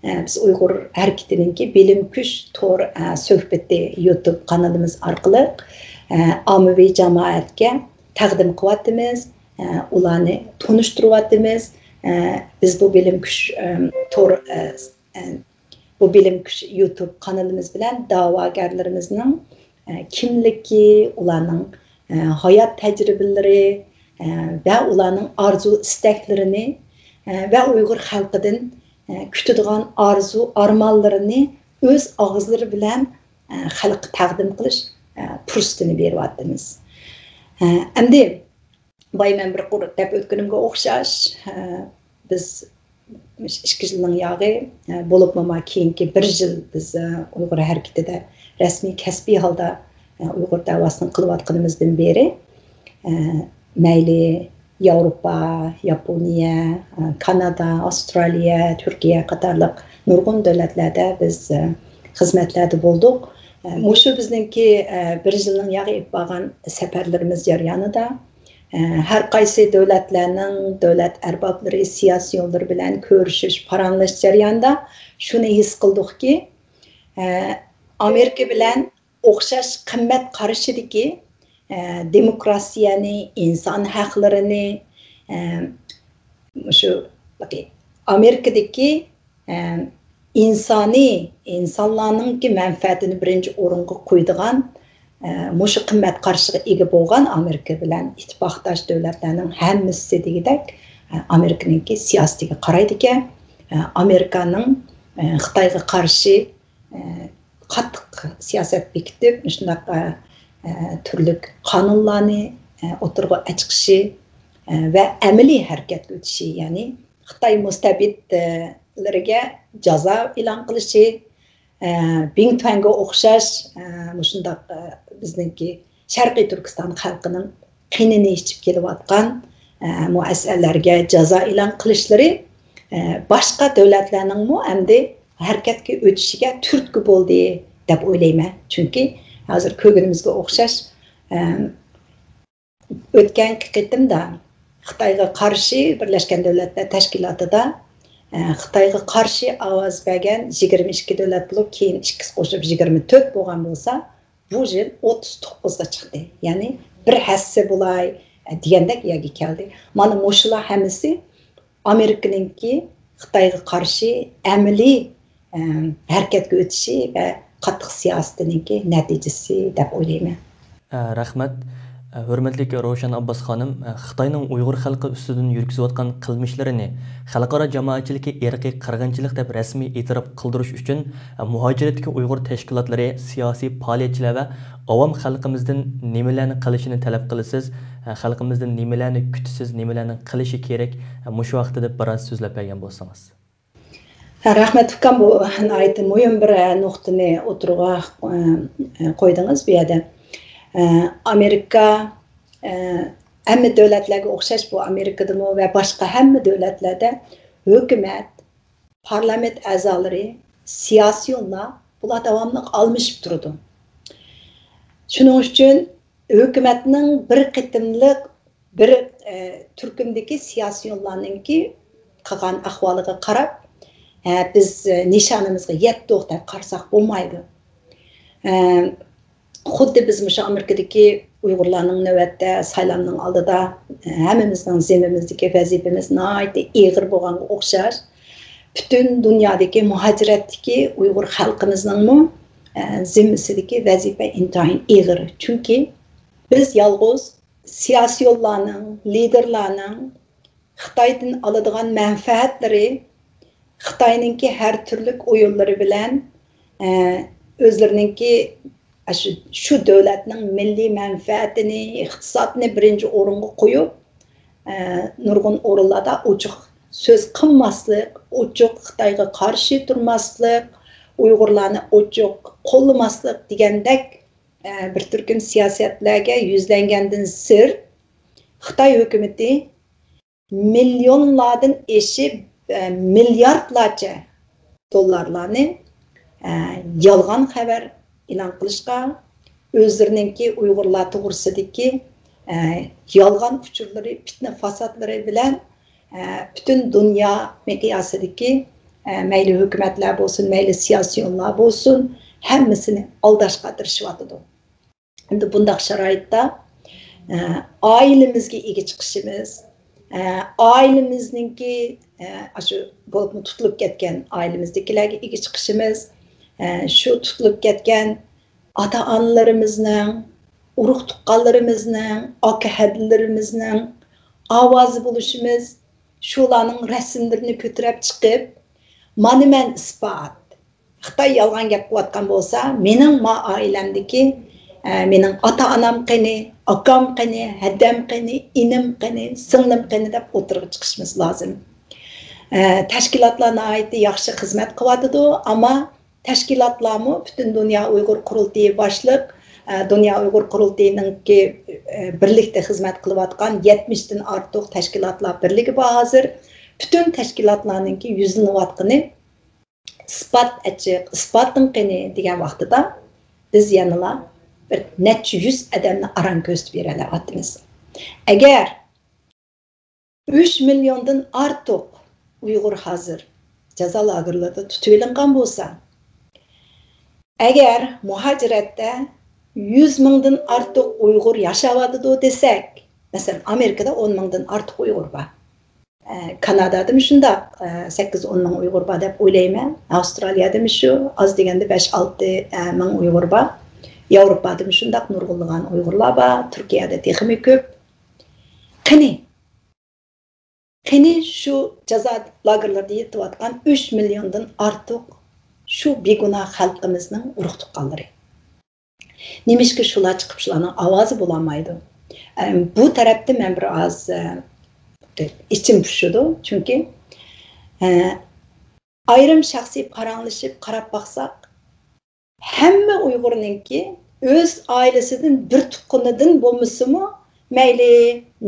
ئە، بىز ئۇيغۇر ھەرىكىتىنىڭكى بىلىم كۈچ تور، ئە، سۆھبىتى يۇتۇب قانىلىمىز ئارقىلىق، ئە، ئاممىۋى جامائەتكە تەقدىم قىلىۋاتىمىز، ئە، ئۇلارنى تونۇشتۇرۇۋاتىمىز. ئە، بىز بۇ بىلىم كۈچ، ئە، تور، ئە، ئە، بۇ بىلىم كۈچ يۇتۇب قانىلىمىز بىلەن دەۋاگەرلىرىمىزنىڭ، ئە، كىملىكى، ئۇلارنىڭ، ئە، ھايات تەجرىبىلىرى، ئە، ۋە ئۇلارنىڭ ئارزۇ ئىستەكلىرىنى، ئە، ۋە ئۇيغۇر خەلقىدىن، ئە، كۈتىدىغان ئارزۇ ئارمانلىرىنى ئۆز ئاغزىلىرى بىلەن، ئە، خەلققە تەقدىم قىلىش، ئە، پۇرسىتىنى بېرىۋاتىمىز. ئە، ئەمدى بايا مەن بىر قۇر دەپ ئۆتكىنىمگە ئوخشاش، ئە، بىز ئىككى يىلنىڭ ياغى، ئە، بولۇپمۇ ما كېيىنكى بىر يىل بىز، ئە، ئۇيغۇر ھەرىكىتىدە رەسمىي، كەسپىي ھالدا، ئە، ئۇيغۇر دەۋاسىنى قىلىۋاتقىنىمىزدىن بېرى، ئە، مەيلى ياۋروپا، ياپونىيە، ئە، كانادا، ئاسترالىيە، تۈركىيە قاتارلىق نۇرغۇن دۆلەتلەردە بىز، ئە، خىزمەتلەردە بولدۇق. ئە، مۇشۇ بىزنىڭكى، ئە، بىر يىلنىڭ ياغى ئېلىپ بارغان سەپەرلىرىمىز جەريانىدا، ئە، ھەر قايسى دۆلەتلەرنىڭ دۆلەت ئەربابلىرى، سىياسىيونلىرى بىلەن كۆرۈشۈش، پاراڭلىشىش جەريانىدا شۇنى ھېس قىلدۇقكى، ئە، ئامېرىكا بىلەن ئوخشاش قىممەت قارىشىدىكى، ئە، دېموكراتىيەنى، ئىنسان ھەقلىرىنى، ئە، مۇشۇ ئامېرىكىدىكى، ئە، ئىنسانىي، ئىنسانلارنىڭكى مەنپەئەتىنى بىرىنچى ئورۇنغا قويىدىغان، ئە، مۇشۇ قىممەت قارىشىغا ئىگە بولغان ئامېرىكا بىلەن ئىتتىپاقداش دۆلەتلەرنىڭ ھەممىسى دېگۈدەك، ئە، ئامېرىكىنىڭكى سىياسىتىگە قارايدىكەن. ئە، ئامېرىكانىڭ، ئە، خىتايغا قارشى، ئە، قاتتىق سىياسەت بېكىتىپ، مۇشۇنداق، ئە، ئە، تۈرلۈك قانۇنلارنى، ئە، ئوتتۇرىغا ئەچىقىشى، ئە، ۋە ئەمەلىي ھەرىكەتكە ئۆتۈشى، يەنى خىتاي مۇستەبىتلىرىگە جازا ئېلان قىلىشى، ئە، بىڭتۈەنگە ئوخشاش، ئە، مۇشۇنداق، ئە، بىزنىڭكى شەرقىي تۈركىستان خەلقىنىڭ قېنىنى ئىچىپ كېلىۋاتقان، ئە، مۇئەسسەلەرگە جازا ئېلان قىلىشلىرى، ئە، باشقا دۆلەتلەرنىڭمۇ ئەمدى ھەرىكەتكە ئۆتۈشىگە تۈرتكە بولدى دەپ ئويلايمەن. چۈنكى ھازىر كۆرگىنىمىزگە ئوخشاش، ئە، ئۆتكەنكى قېتىمدا خىتايغا قارشى بىرلەشكەن دۆلەتلەر تەشكىلاتىدا، ئە، خىتايغا قارشى ئاۋاز بەرگەن يىگىرمە ئىككى دۆلەت بولۇپ، كېيىن ئىككىسى قوشۇپ يىگىرمە تۆت بولغان بولسا، بۇ يىل ئوتتۇز توققۇزغا چىقتى. يەنى بىر ھەسسە بولاي، ئە، دېگەندەك يەرگە كەلدى. مانا مۇشۇلار ھەممىسى ئامېرىكىنىڭكى خىتايغا قارشى ئەمەلىي، ئە، ھەرىكەتكە ئۆتۈشى ۋە قاتتىق سىياسىتىنىڭكى نەتىجىسى دەپ ئويلايمەن. ئە، رەھمەت. ئە، ھۆرمەتلىك روشەن ئابباس خانىم، ئە، خىتاينىڭ ئۇيغۇر خەلقى ئۈستىدىن يۈرگۈزۈۋاتقان قىلمىشلىرىنى خەلقئارا جامائەتچىلىكى ئىرقىي قىرغىنچىلىق دەپ رەسمىي ئېتىراپ قىلدۇرۇش ئۈچۈن، ئە، مۇھاجىرەتتىكى ئۇيغۇر تەشكىلاتلىرى، سىياسىي پائالىيەتچىلەر ۋە ئاۋام خەلقىمىزدىن نېمىلەرنى قىلىشىنى تەلەپ قىلىسىز؟ ئە، خەلقىمىزدىن نېمىلەرنى كۈتىسىز؟ نېمىلەرنى قىلىشى كېرەك؟ ئە، مۇشۇ ھەققىدە بىراز سۆزلەپ بەرگەن بولسىڭىز. ھە، رەھمەت ئۇكام، بۇ ناھايىتى مۇھىم بىر، ئە، نۇقتىنى ئوتتۇرىغا، ئە، قويدىڭىز بۇ يەردە. ئە، ئامېرىكا، ئە، ھەممە دۆلەتلەرگە ئوخشاش بۇ ئامېرىكىدىمۇ ۋە باشقا ھەممە دۆلەتلەردە ھۆكۈمەت، پارلامېنت ئەزالىرى، سىياسىيونلار، بۇلار داۋاملىق ئالمىشىپ تۇرىدۇ. شۇنىڭ ئۈچۈن ھۆكۈمەتنىڭ بىر قېتىملىق بىر، ئە، تۈركۈمدىكى سىياسىيونلارنىڭكى قىلغان ئەھۋالىغا قاراپ، ھە، بىز، ئە، نىشانىمىزغا يەتتۇق دەپ قارىساق بولمايدۇ. ئە، خۇددى بىز مۇشۇ ئامېرىكىدىكى ئۇيغۇرلارنىڭ نۆۋەتتە سايلامنىڭ ئالدىدا، ئە، ھەممىمىزنىڭ زىممىمىزدىكى ۋەزىپىمىز ناھايىتى ئېغىر بولغانغا ئوخشاش، پۈتۈن دۇنيادىكى مۇھاجىرەتتىكى ئۇيغۇر خەلقىمىزنىڭمۇ، ئە، زىممىسىدىكى ۋەزىپە ئىنتايىن ئېغىر. چۈنكى بىز يالغۇز سىياسىيونلارنىڭ، لىدېرلارنىڭ خىتايدىن ئالىدىغان مەنپەئەتلىرى، خىتاينىڭكى ھەر تۈرلۈك ئويۇنلىرى بىلەن، ئە، ئۆزلىرىنىڭكى ئاشۇ، شۇ دۆلەتنىڭ مىللىي مەنپەئەتىنى، ئىقتىسادنى بىرىنچى ئورۇنغا قويۇپ، ئە، نۇرغۇن ئورۇنلاردا ئوچۇق سۆز قىلماسلىق، ئوچۇق خىتايغا قارشى تۇرماسلىق، ئۇيغۇرلارنى ئوچۇق قوللىماسلىق دېگەندەك، ئە، بىر تۈركۈم سىياسەتلەرگە يۈزلەنگەندىن سىرت، خىتاي ھۆكۈمىتى مىليونلاردىن ئېشىپ، ئە، مىلياردلارچە دوللارلارنى ئە، يالغان خەۋەر ئېلان قىلىشقا، ئۆزلىرىنىڭكى ئۇيغۇرلار توغرىسىدىكى، ئە، يالغان ئۇچۇرلىرى، پىتنە-پاساتلىرى بىلەن، ئە، پۈتۈن دۇنيا مىقياسىدىكى، ئە، مەيلى ھۆكۈمەتلەر بولسۇن، مەيلى سىياسىيونلار بولسۇن، ھەممىسىنى ئالداشقا تىرىشىۋاتىدۇ. ئەمدى بۇنداق شارائىتتا، ئە، ئائىلىمىزگە ئىگە چىقىشىمىز، ئە، ئائىلىمىزنىڭكى، ئە، ئاشۇ بولۇپمۇ تۇتۇلۇپ كەتكەن ئائىلىمىزدىكىلەرگە ئىگە چىقىشىمىز، ئە، شۇ تۇتۇلۇپ كەتكەن ئاتا-ئانىلىرىمىزنىڭ، ئۇرۇق-تۇغقانلىرىمىزنىڭ، ئاكا-ھەدىلىرىمىزنىڭ ئاۋازى بولۇشىمىز، شۇلارنىڭ رەسىملىرىنى كۆتۈرۈپ چىقىپ، مانا مەن ئىسپات، خىتاي يالغان گەپ قىلىۋاتقان بولسا، مېنىڭ ما ئائىلەمدىكى، ئە، مېنىڭ ئاتا-ئانام قېنى، ئاكام قېنى، ھەدەم قېنى، ئىنىم قېنى، سىڭلىم قېنى دەپ ئوتتۇرىغا چىقىشىمىز لازىم. ئە، تەشكىلاتلار ناھايىتى ياخشى خىزمەت قىلىۋاتىدۇ، ئەمما تەشكىلاتلارمۇ پۈتۈن دۇنيا ئۇيغۇر قۇرۇلتىيى باشلىق، ئە، دۇنيا ئۇيغۇر قۇرۇلتىيىنىڭكى، ئە، بىرلىكتە خىزمەت قىلىۋاتقان يەتمىشتىن ئارتۇق تەشكىلاتلار بىرلىكى بار ھازىر. پۈتۈن تەشكىلاتلارنىڭكى يۈزلىنىۋاتقىنى ئىسپات ئېچىق، ئىسپاتىڭ قېنى دېگەن ۋاقتىدا بىز يەنىلا بىر نەچچە يۈز ئادەمنى ئاران كۆرسىتىپ بېرەلەيۋاتىمىز. ئەگەر ئۈچ مىليوندىن ئارتۇق ئۇيغۇر ھازىر جازا لاگېرلىرىدا تۇتۇۋېلىنغان بولسا، ئەگەر مۇھاجىرەتتە يۈز مىڭدىن ئارتۇق ئۇيغۇر ياشاۋاتىدۇ دېسەك، مەسىلەن، ئامېرىكىدا ئون مىڭدىن ئارتۇق ئۇيغۇر بار. ئە، كانادادىمۇ شۇنداق، ئە، سەككىز ئون مىڭ ئۇيغۇر بار دەپ ئويلايمەن. ئاۋسترالىيەدىمۇ شۇ، ئاز دېگەندە بەش ئالتە، ئە، مىڭ ئۇيغۇر بار. ياۋروپادىمۇ شۇنداق نۇرغۇنلىغان ئۇيغۇرلار بار. تۈركىيەدە تېخىمۇ كۆپ. قېنى، قېنى شۇ جازا لاگېرلىرىدا يېتىۋاتقان ئۈچ مىليوندىن ئارتۇق شۇ بىگۇناھ خەلقىمىزنىڭ ئۇرۇق-تۇغقانلىرى؟ نېمىشقا شۇلار چىقىپ شۇلارنىڭ ئاۋازى بولالمايدۇ؟ ئەم، بۇ تەرەپتە مەن بىر ئاز، ئە، ئىچىم پۇشىدۇ. چۈنكى، ئە، ئايرىم شەخسىي پاراڭلىشىپ قاراپ باقساق، ھەممە ئۇيغۇرنىڭكى ئۆز ئائىلىسىدىن بىر تۇغقىنىدىن بولمىسىمۇ، مەيلى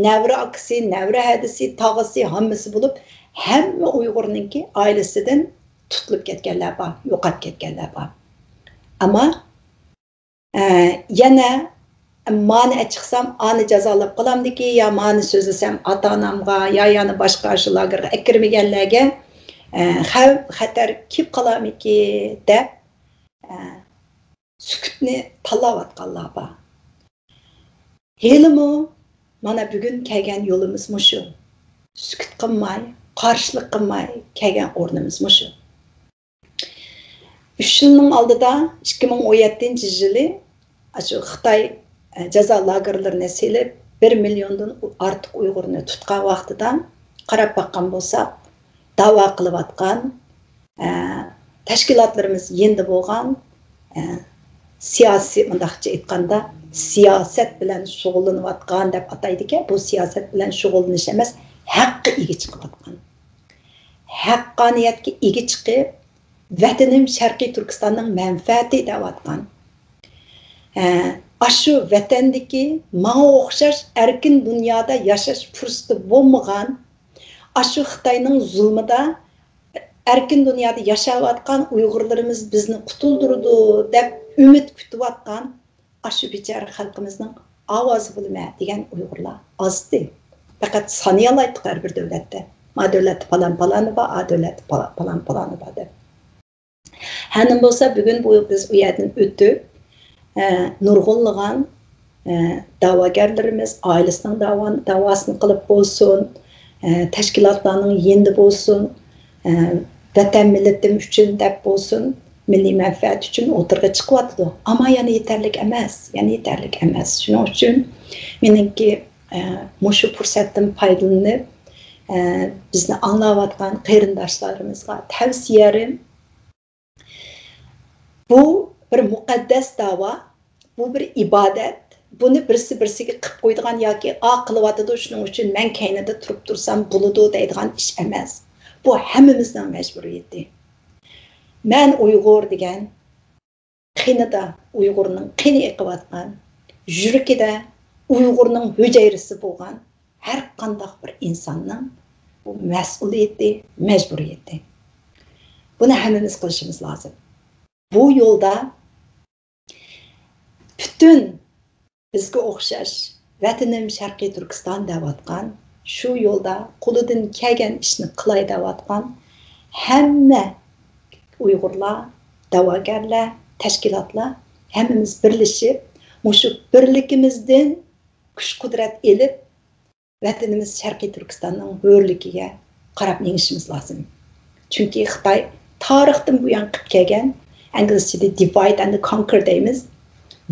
نەۋرە ئاكىسى، نەۋرە ھەدىسى، تاغىسى، ھاممىسى بولۇپ، ھەممە ئۇيغۇرنىڭكى ئائىلىسىدىن تۇتۇلۇپ كەتكەنلەر بار، يوقاپ كەتكەنلەر بار. ئەمما، ئە، يەنە مانى ئەچىقسام، ئانى جازالاپ قالامدىكى، يا مانى سۆزلىسەم ئاتا-ئانامغا، يا يەنە باشقا شۇ لاگېرغا ئەكىرمىگەنلەرگە، ئە، خەۋپ، خەتەر كېلىپ قالارمىكى دەپ، ئە، سۈكۈتنى تاللاۋاتقانلار بار. ھېلىمۇ مانا بۈگۈن كەلگەن يولىمىز مۇشۇ. سۈكۈت قىلماي، قارشىلىق قىلماي كەلگەن ئورنىمىز مۇشۇ. ئۈچ يىلنىڭ ئالدىدا، ئىككى مىڭ ئون يەتتىنچى يىلى، ئاشۇ خىتاي، ئە، جازا لاگېرلىرىنى سېلىپ، بىر مىليوندىن ئارتۇق ئۇيغۇرنى تۇتقان ۋاقتىدا قاراپ باققان بولساق، داۋا قىلىۋاتقان، ئە، تەشكىلاتلىرىمىز يېنىدا بولغان، ئە، سىياسىي، مۇنداقچە ئېيتقاندا، سىياسەت بىلەن شۇغۇللىنىۋاتقان دەپ ئاتايدىكەن. بۇ سىياسەت بىلەن شۇغۇللىنىش ئەمەس، ھەققە ئىگە چىقىۋاتقان. ھەققانىيەتكە ئىگە چىقىپ، ۋەتىنىم شەرقىي تۈركىستاننىڭ مەنپەئەتى دەۋاتقان، ئە، ئاشۇ ۋەتەندىكى ماڭا ئوخشاش ئەركىن دۇنيادا ياشاش پۇرسىتى بولمىغان، ئاشۇ خىتاينىڭ زۇلمىدا ئەركىن دۇنيادا ياشاۋاتقان ئۇيغۇرلىرىمىز بىزنى قۇتۇلدۇرىدۇ دەپ ئۈمىد كۈتۈۋاتقان ئاشۇ بىچارە خەلقىمىزنىڭ ئاۋازى بولىمەن دېگەن ئۇيغۇرلار ئازدى. پەقەت سانىيالايتتۇق ھەر بىر دۆلەتتە. ما دۆلەتتە پالان پالانى بار، ئا دۆلەتتە پالا-، پالان پالانى بار دەپ. ھەنىم بولسا بۈگۈن بۇ، بىز ئۇ يەردىن ئۆتۈپ، ئە، نۇرغۇنلىغان، ئە، دەۋاگەرلىرىمىز ئائىلىسىنىڭ داۋا-، داۋاسىنى قىلىپ بولسۇن، ئە، تەشكىلاتلارنىڭ يېنىدا بولسۇن، ئە، ۋەتەن مىللىتىم ئۈچۈن دەپ بولسۇن، مىللىي مەنپەئەت ئۈچۈن ئوتتۇرىغا چىقىۋاتىدۇ. ئەمما يەنە يېتەرلىك ئەمەس، يەنە يېتەرلىك ئەمەس. شۇنىڭ ئۈچۈن مېنىڭكى، ئە، مۇشۇ پۇرسەتتىن پايدىلىنىپ، ئە، بىزنى ئاڭلاۋاتقان قېرىنداشلىرىمىزغا تەۋسىيەم، بۇ بىر مۇقەددەس داۋا، بۇ بىر ئىبادەت. بۇنى بىرسى بىرسىگە قىپ قويىدىغان ياكى ئا قىلىۋاتىدۇ، شۇنىڭ ئۈچۈن مەن كەينىدە تۇرۇپ تۇرسام بولىدۇ دەيدىغان ئىش ئەمەس. بۇ ھەممىمىزنىڭ مەجبۇرىيىتى. مەن ئۇيغۇر دېگەن قېنىدا ئۇيغۇرنىڭ قېنى ئېقىۋاتقان، يۈرىكىدە ئۇيغۇرنىڭ ھۈجەيرىسى بولغان ھەر قانداق بىر ئىنساننىڭ بۇ مەسئۇلىيىتى، مەجبۇرىيىتى. بۇنى ھەممىمىز قىلىشىمىز لازىم. بۇ يولدا پۈتۈن بىزگە ئوخشاش ۋەتىنىم شەرقىي تۈركىستان دەۋاتقان، شۇ يولدا قولىدىن كەلگەن ئىشنى قىلاي دەۋاتقان ھەممە ئۇيغۇرلار، دەۋاگەرلەر، تەشكىلاتلار، ھەممىمىز بىرلىشىپ، مۇشۇ بىرلىكىمىزدىن كۈچ-قۇدرەت ئېلىپ، ۋەتىنىمىز شەرقىي تۈركىستاننىڭ ھۆرلۈكىگە قاراپ مېڭىشىمىز لازىم. چۈنكى خىتاي تارىختىن بۇيان قىلىپ كەلگەن، ئىنگلىزچىدە divide and conquer دەيمىز.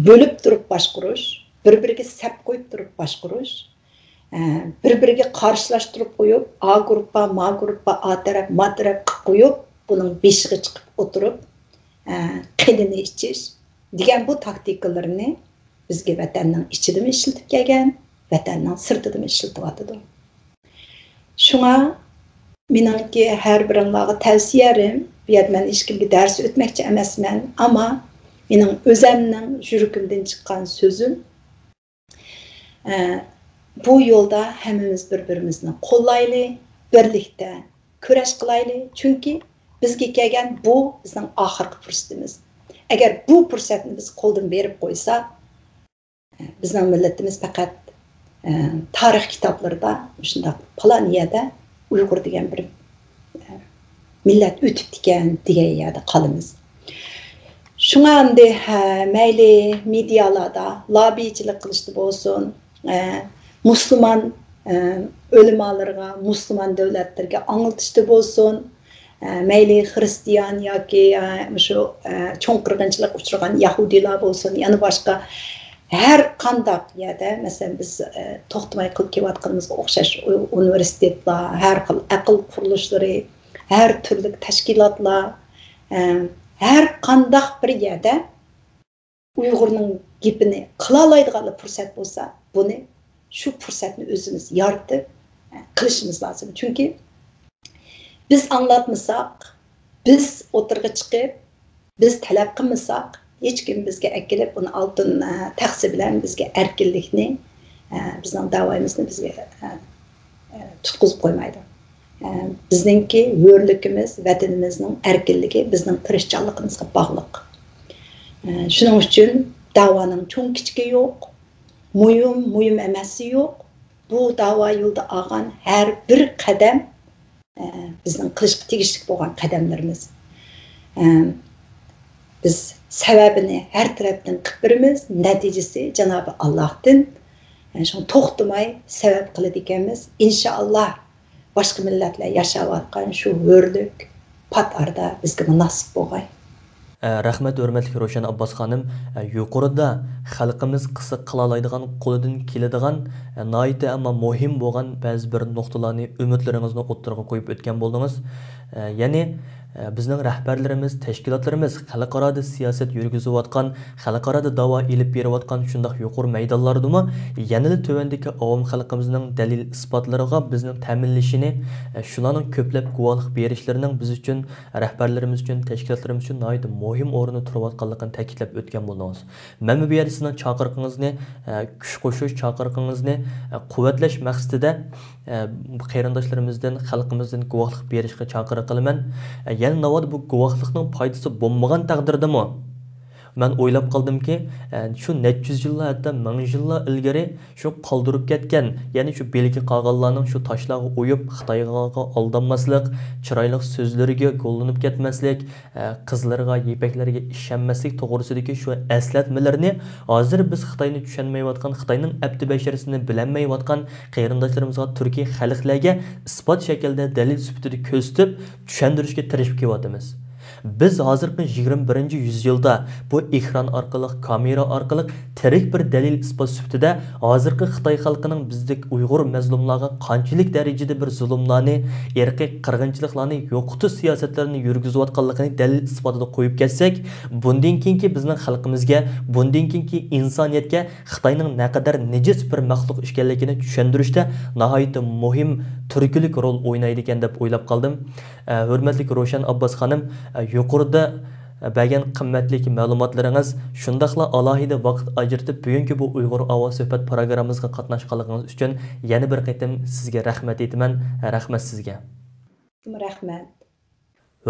بۆلۈپ تۇرۇپ باشقۇرۇش، بىر-بىرىگە سەپ قويۇپ تۇرۇپ باشقۇرۇش، ئە، بىر-بىرىگە قارشىلاشتۇرۇپ قويۇپ، ئا گۇرۇپپا، ما گۇرۇپپا، ئا تەرەپ، ما تەرەپ قىلىپ قويۇپ، بۇنىڭ بېشىغا چىقىپ ئولتۇرۇپ، ئە، قېنىنى ئىچىش دېگەن بۇ تاكتىكىلىرىنى بىزگە ۋەتەننىڭ ئىچىدىمۇ ئىشلىتىپ كەلگەن، ۋەتەننىڭ سىرتىدىمۇ ئىشلىتىۋاتىدۇ. شۇڭا مېنىڭكى ھەر بىرىڭلارغا تەۋسىيەم، بۇ يەردە مەن ھېچكىمگە دەرس ئۆتمەكچى ئەمەسمەن، ئەمما مېنىڭ ئۆزەمنىڭ يۈرىكىمدىن چىققان سۆزۈم، ئە، بۇ يولدا ھەممىمىز بىر-بىرىمىزنى قوللايلى، بىرلىكتە كۈرەش قىلايلى. چۈنكى بىزگە كەلگەن بۇ بىزنىڭ ئاخىرقى پۇرسىتىمىز. ئەگەر بۇ پۇرسەتنى بىز قولدىن بېرىپ قويساق، بىزنىڭ مىللىتىمىز پەقەت، ئە، تارىخ كىتابلىرىدا مۇشۇنداق پالان يەردە ئۇيغۇر دېگەن بىر، ئە، مىللەت ئۆتۈپتىكەن دېگەن يەردە قالىمىز. شۇڭا ئەمدى، ھە، مەيلى مېدىيالاردا لاببىچىلىك قىلىشتا بولسۇن، ئە، مۇسۇلمان، ئە، ئۆلىمالىرىغا، مۇسۇلمان دۆلەتلىرىگە ئاڭلىتىشتا بولسۇن، ئە، مەيلى خىرىستىيان ياكى، ئە، مۇشۇ، ئە، چوڭ قىرغىنچىلىققا ئۇچرىغان يەھۇدىيلار بولسۇن، يەنە باشقا ھەر قانداق يەردە، مەسىلەن، بىز، ئە، توختىماي قىلىپ كېلىۋاتقىنىمىزغا ئوخشاش ئۇ-، ئۇنىۋېرسىتېتلار، ھەر خىل ئەقىل قۇرۇلۇشلىرى، ھەر تۈرلۈك تەشكىلاتلار، ئە، ھەر قانداق بىر يەردە ئۇيغۇرنىڭ گېپىنى قىلالايدىغانلا پۇرسەت بولسا، بۇنى، شۇ پۇرسەتنى ئۆزىمىز يارىتىپ، ئە، قىلىشىمىز لازىم. چۈنكى بىز ئاڭلاتمىساق، بىز ئوتتۇرىغا چىقىپ، بىز تەلەپ قىلمىساق، ھېچكىم بىزگە ئەكېلىپ، ئۇنى ئالتۇن، ئە، تەخسە بىلەن بىزگە ئەركىنلىكنى، ئە، بىزنىڭ داۋايىمىزنى بىزگە، ئە، ئە، تۇتقۇزۇپ قويمايدۇ. ئە، بىزنىڭكى ھۆرلۈكىمىز، ۋەتىنىمىزنىڭ ئەركىنلىكى بىزنىڭ تىرىشچانلىقىمىزغا باغلىق. ئە، شۇنىڭ ئۈچۈن داۋانىڭ چوڭ-كىچىكى يوق، مۇھىم، مۇھىم ئەمەسى يوق. بۇ داۋا يولىدا ئالغان ھەر بىر قەدەم، ئە، بىزنىڭ قىلىشقا تېگىشلىك بولغان قەدەملىرىمىز. ئە، بىز سەۋەبىنى ھەر تەرەپتىن قىلىپ بېرىمىز، نەتىجىسى جانابى ئاللاھتىن. ئە، شۇڭا توختىماي سەۋەب قىلىدىكەنمىز. ئىنشائاللا، باشقا مىللەتلەر ياشاۋاتقان شۇ ھۆرلۈك پات ئارىدا بىزگىمۇ ناسىپ بولغاي. ئە، رەھمەت، ھۆرمەتلىك روشەن ئابباس خانىم. ئە، يۇقىرىدا خەلقىمىز قىلسا قىلالايدىغان، قولىدىن كېلىدىغان، ئە، ناھايىتى ئەمما مۇھىم بولغان بەزى بىر نۇقتىلارنى، ئۈمىدلىرىڭىزنى ئوتتۇرىغا قويۇپ ئۆتكەن بولدىڭىز. ئە، يەنى، ئە، بىزنىڭ رەھبەرلىرىمىز، تەشكىلاتلىرىمىز خەلقئارادا سىياسەت يۈرگۈزۈۋاتقان، خەلقئارادا داۋا ئېلىپ بېرىۋاتقان شۇنداق يۇقىرى مەيدانلاردىمۇ يەنىلا تۆۋەندىكى ئاۋام خەلقىمىزنىڭ دەلىل-ئىسپاتلىرىغا بىزنىڭ تەمىنلىشىنى، ئە، شۇلارنىڭ كۆپلەپ گۇۋاھلىق بېرىشلىرىنىڭ بىز ئۈچۈن، رەھبەرلىرىمىز ئۈچۈن، تەشكىلاتلىرىمىز ئۈچۈن ناھايىتى مۇھىم ئورۇندا تۇرۇۋاتقانلىقىنى تەكىتلەپ ئۆتكەن بولدىڭىز. مەنمۇ بۇ يەردە سىزنىڭ چاقىرىقىڭىزنى، ئە، كۈچ قوشۇش چاقىرىقىڭىزنى، ئە، قۇۋۋەتلەش مەقسىتىدە، ئە، قېرىنداشلىرىمىزدىن، خەلقىمىزدىن گۇۋاھلىق بېرىشقا چاقىرىق قىلىمەن. ئە، يەنە ناۋادا بۇ گۇۋاھلىقنىڭ پايدىسى بولمىغان تەقدىردىمۇ، مەن ئويلاپ قالدىمكى، ئە، شۇ نەچچە يۈز يىللار، ھەتتا مىڭ يىللار ئىلگىرى شۇ قالدۇرۇپ كەتكەن، يەنى شۇ بىلىكى قالغانلارنىڭ شۇ تاشلارغا ئويۇپ، خىتايغا ئالدانماسلىق، چىرايلىق سۆزلىرىگە گوللىنىپ كەتمەسلىك، ئە، قىزلىرىغا، يىپەكلىرىگە ئىشەنمەسلىك توغرىسىدىكى شۇ ئەسلەتمىلىرىنى ھازىر بىز خىتاينى چۈشەنمەيۋاتقان، خىتاينىڭ ئەپتى بەشىرىسىنى بىلەلمەيۋاتقان قېرىنداشلىرىمىزغا، تۈركىي خەلقلەرگە ئىسپات شەكىلدە دەلىل سۈپىتىدە كۆرسىتىپ، چۈشەندۈرۈشكە تىرىشىپ كېلىۋاتىمىز. بىز ھازىرقى يىگىرمە بىرىنچى يۈزيىلدا بۇ ئېكران ئارقىلىق، كامېرا ئارقىلىق تىرىك بىر دەلىل ئىسپات سۈپىتىدە ھازىرقى خىتاي خەلقىنىڭ بىزدەك ئۇيغۇر مەزلۇملارغا قانچىلىك دەرىجىدە بىر زۇلۇملارنى، ئىرقىي قىرغىنچىلىقلارنى يوقىتىش سىياسەتلىرىنى يۈرگۈزۈۋاتقانلىقىنى دەلىل ئىسپاتىدا قويۇپ كەتسەك، بۇندىن كېيىنكى بىزنىڭ خەلقىمىزگە، بۇندىن كېيىنكى ئىنسانىيەتكە خىتاينىڭ نەقەدەر نىجىس بىر مەخلۇق ئىكەنلىكىنى چۈشەندۈرۈشتە ناھايىتى مۇھىم، تۈرتكىلىك رول ئوينايدىكەن دەپ ئويلاپ قالدىم. ئە، ھۆرمەتلىك روشەن ئابباس خانىم، ئە، يۇقىرىدا بەرگەن قىممەتلىك مەلۇماتلىرىڭىز، شۇنداقلا ئالاھىدە ۋاقىت ئاجرىتىپ، بۈگۈنكى بۇ ئۇيغۇر ئاۋازى سۆھبەت پروگراممىمىزغا قاتناشقانلىقىڭىز ئۈچۈن يەنە بىر قېتىم سىزگە رەھمەت ئېيتىمەن. رەھمەت سىزگە. رەھمەت.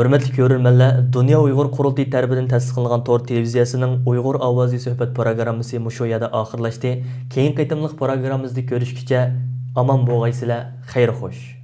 ھۆرمەتلىك كۆرۈرمەنلەر، دۇنيا ئۇيغۇر قۇرۇلتىيى تەرىپىدىن تەستىقلانغان تور تېلېۋىزىيەسىنىڭ ئۇيغۇر ئاۋازى سۆھبەت پروگراممىسى مۇشۇ يەردە ئاخىرلاشتى. كېيىنكى قېتىملىق پروگراممىمىزدا كۆرۈشكىچە ئامان بولغايسىلەر، خەير خوش.